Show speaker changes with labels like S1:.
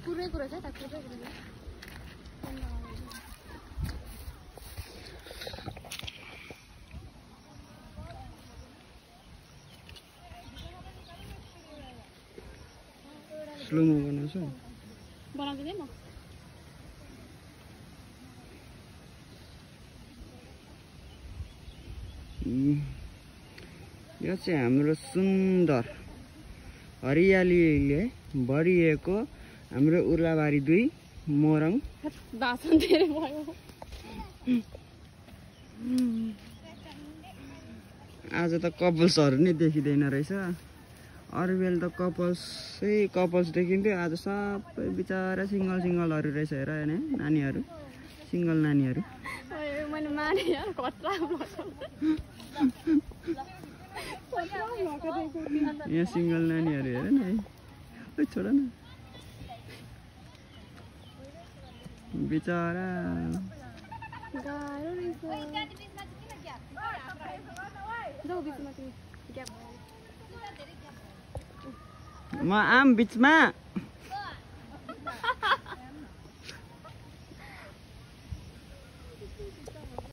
S1: पुरै कुरा छ त पुरै कुरा
S2: स्लोमो बनाउँछ
S1: बनाउँदैन म
S2: यो चाहिँ हाम्रो सुन्दर हरियालीले भरिएको हाम्रो उर्लाबारी 2 मोरङ
S1: भाषण धेरै भयो
S2: आज त कपल्सहरू नै देखिँदैन रहेछ अरू बेला त कपल्स देखिन्थ्यो आज सबै बिचारा सिङ्गलहरू रहेछ हेर हैन नानीहरू सिङ्गल नानीहरू
S1: मैले माने यार कत्रा
S2: यहाँ सिङ्गल नानीहरू हेर न है छोड न बिचारा
S1: गाह्रो रहेछ जाऊ बिचमा तिमी
S2: म आम बिचमा